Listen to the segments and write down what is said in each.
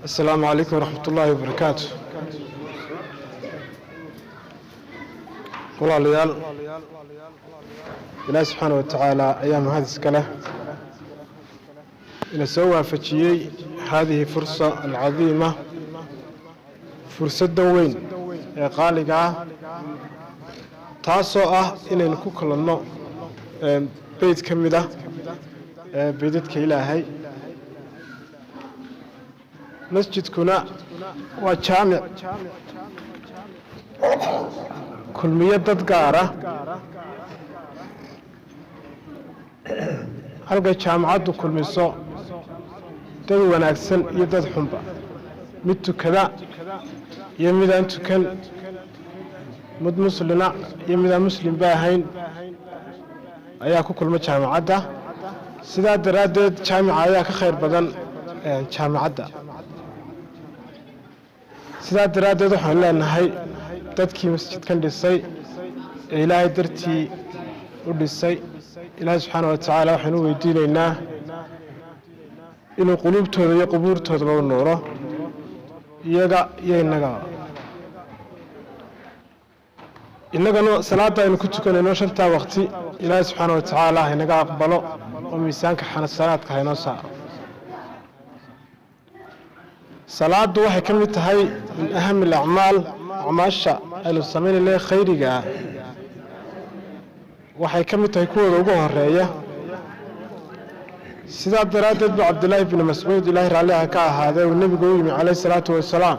Asalaamu calaykum waraxmat ullaahi wabarakaatu. Walaalayaal, Ilaahi subxaana wa tacaala ayaa mahad iska leh ina soo waafajiyey haadihi fursa alcadiima, fursaddan weyn ee qaaliga ah, taasoo ah inaynu ku kulanno beyd ka mid ah ee beydadka Ilaahay. Masjidkuna waa jaamic kulmiyo dad gaara, halkay jaamacaddu kulmiso dad wanaagsan iyo dad xunba, mid tukada iyo midaan tukan, mid muslina iyo midaan muslimba ahayn ayaa ku kulma jaamacadda. Sidaa daraaddeed jaamica ayaa ka khayr badan jaamacadda. Sidaa daraaddeed waxaan leenahay dadkii masjidkan dhisay ee Ilaahay dartii u dhisay, Ilaahay subxaana wa tacaala waxaynu u weydiinaynaa inuu quluubtooda iyo qubuurtoodaba u nuuro, iyaga iyo innagaba. Innagana salaadda aynu ku tukanayno shantaa waqti Ilaahay subxaana wa tacaala haynaga aqbalo oo miisaanka xasanaadka haynoo saaro. Salaaddu waxay ka mid tahay min ahami alacmaal, acmaasha aynu samaynayna khayriga ah waxay ka mid tahay kuwooda ugu horeeya. Sidaa daraaddeed bu Cabdillaahi bni Mascuud, Ilaahay raalliha ka ahaadee, uu nebigu u yimi calayhi salaatu wasalaam.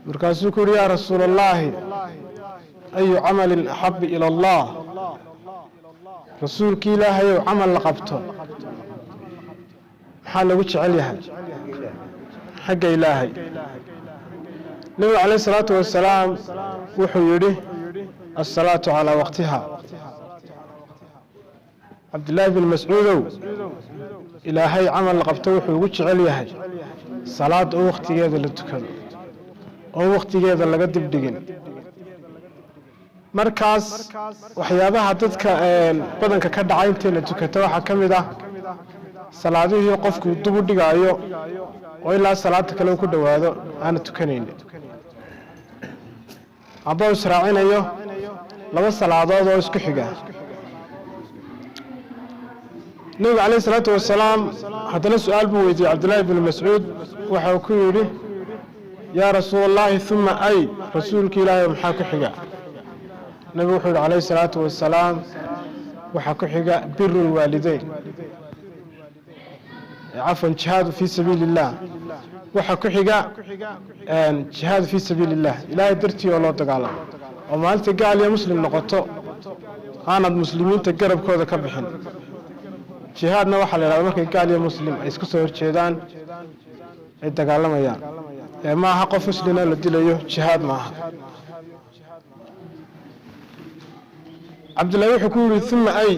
Markaasuu ku yidhi: "Yaa rasuula Allaahi, ayu camalin axabu ila Allah?" Rasuulkii Ilaahayow, camal la qabto maxaa lagu jecel yahay xagga Ilaahay? Nebigu calayhi salaatu wasalaam wuxuu yidhi: "Asalaatu calaa waqtiha." Cabdillaahi bin Mascuudow, Ilaahay camal la qabto wuxuu ugu jecel yahay salaada oo wakhtigeeda la tukado oo wakhtigeeda laga dibdhigin. Markaas waxyaabaha dadka badanka ka dhaca intayna tukata waxaa ka mid ah salaadihii qofku dib u dhigaayo oo ilaa salaada kale uu ku dhowaado aana tukanaynin, amba u israacinayo laba salaadood oo isku xiga. Nebigu calayhi salaatu wasalaam haddana su-aal buu weydiiyey Cabdillaahi bni Mascuud. Waxau ku yidhi: "Yaa rasuula Allaahi, uma ay?" Rasuulki Ilaahay, maxaa ku xiga? Nebigu wuxuu yidhi calayhi salaatu wasalaam: "Waxaa ku xiga biru lwaalideyn, cafwan, jihaadu fii sabiili illah. Waxaa ku xiga jihaadu fii sabiili illah, Ilaahay dartii oo loo dagaalamo, oo maalinta gaal iyo muslim noqoto aanad muslimiinta garabkooda ka bixin." Jihaadna waxaa la yidhahda markay gaal iyo muslim ay isku soo horjeedaan ay dagaalamayaan, ee ma aha qof muslina la dilayo, jihaad maaha. Cabdillahi wuxuu ku yidhi: "Uma ay?"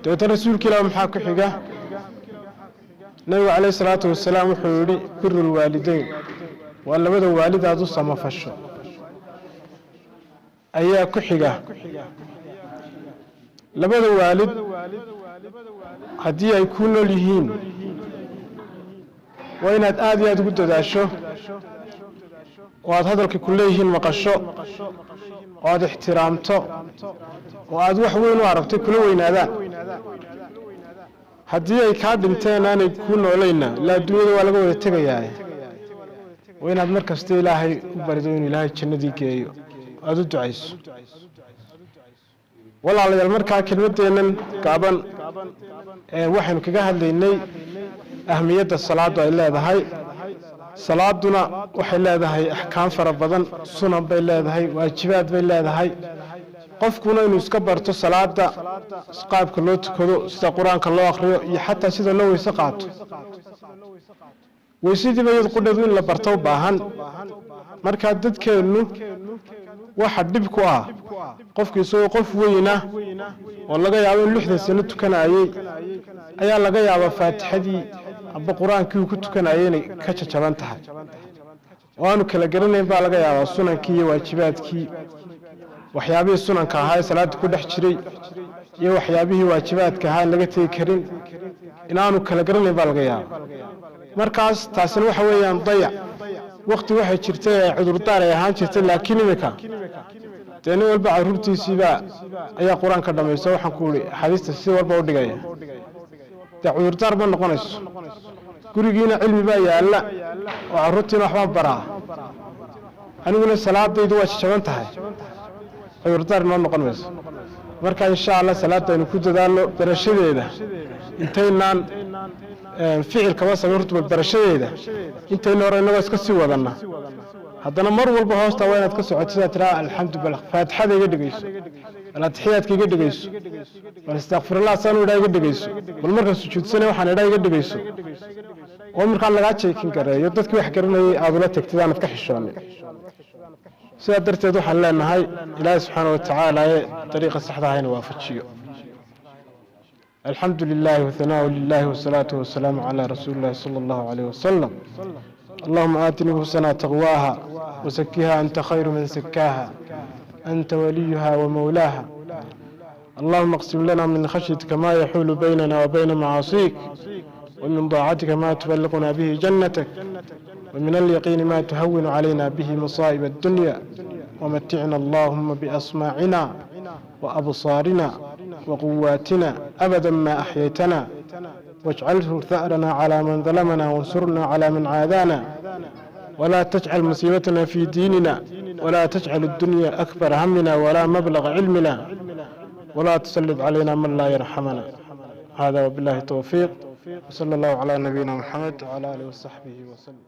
Dabeetna, rasuulka Ilah, maxaa ku xiga? Nabigu calayhi salaatu wasalaam wuxuu yidhi: "Biru lwaalideyn." Waa labada waalid aad u samafasho ayaa ku xiga. Labada waalid haddii ay kuu nool yihiin, waa inaad aada iyo aada ugu dadaasho oo aad hadalka ku leeyihiin maqasho oo aad ixtiraamto oo aad wax weyn u aragtay kula weynaadaan. Haddii ay kaa dhinteen, aanay kuu noolayna, ilaa adduunyada waa laga wada tegayaa, waa inaad mar kasta Ilaahay u barido inuu Ilaahay jannadii geeyo, aada u ducayso. Walaalayaal, markaa kelmaddeennan gaaban waxaynu kaga hadlaynay ahmiyadda salaaddu ay leedahay. Salaaduna waxay leedahay axkaam fara badan, sunan bay leedahay, waajibaad bay leedahay. Qofkuna inuu iska barto salaada, qaabka loo tukado, sida Qur-aanka loo akriyo iyo xataa sida loo weyse qaato. Weysidiiba iyad qudheedu in la barto u baahan. Markaa dadkeennu waxa dhib ku ah qofku isagoo qof weyna oo laga yaabo in 60 sano tukanayey ayaa laga yaabaa faatixadii Amba Qur-aankii uu ku tukanayay inay ka jajaban tahay oo aanu kala garanayn baa laga yaabaa sunankii iyo waajibaadkii, waxyaabihii sunanka ahaa ee salaada ku dhex jiray iyo waxyaabihii waajibaadka ahaa in laga tegi karin inaanu kala garanayn baa laga yaabaa. Markaas taasina waxa weeyaan dayac. Wakti waxay jirtay ee cudurdaar ay ahaan jirtay, laakiin imika dee nin walba caruurtiisiibaa ayaa Qur-aanka dhamaysta, waxaan ku ihi axaadiista si walba u dhigaya. Dee cudurdaar ma noqonayso. Gurigiina cilmi baa yaalla oo carruurtiina waxbaan baraa, aniguna salaadaydu waa jajaban tahay, cudurdaar inoo noqon mayso. Marka insha Allah salaadaynu ku dadaalno barashadeeda. Intaynaan ficil kaba samayn horta bal barashadeeda intayna hore inagoo iska sii wadanna, haddana mar walba hoosta waa inaad ka socotid, aad tiraa alxamdu, bal Faatixada iga dhegeyso, bal atixiyaadka iga dhegeyso, bal istakfirullah saan u idhaa iga dhegeyso, bal markaan sujuudsanay waxaan idhaa iga dhegeyso, oo markaa lagaa jeekin gareeyo dadkii wax garanayay aad ula tagtid, aanad ka xishoonin. Sidaa darteed waxaan leenahay Ilaahay subxaana watacaala ee dariiqa saxda ahayna waafajiyo. Alxamdu lilahi wathanaau lilahi wasalaatu wasalaamu calaa rasuuli illahi sala allahu calayh wasalam. اللهم آت نفوسنا تقواها وزكها أنت خير من زكاها، أنت وليها ومولاها. اللهم اقسم لنا من خشيتك ما يحول بيننا وبين معاصيك، ومن طاعتك ما تبلغنا به جنتك، ومن اليقين ما تهون علينا به مصائب الدنيا. ومتعنا اللهم بأسماعنا وأبصارنا وقواتنا أبدا ما أحييتنا، واجعله ثأرنا على من ظلمنا، وانصرنا على من عادانا، ولا تجعل مصيبتنا في ديننا، ولا تجعل الدنيا أكبر همنا ولا مبلغ علمنا، ولا تسلط علينا من لا يرحمنا. هذا وبالله التوفيق، وصلى الله على نبينا محمد وعلى آله وصحبه وسلم.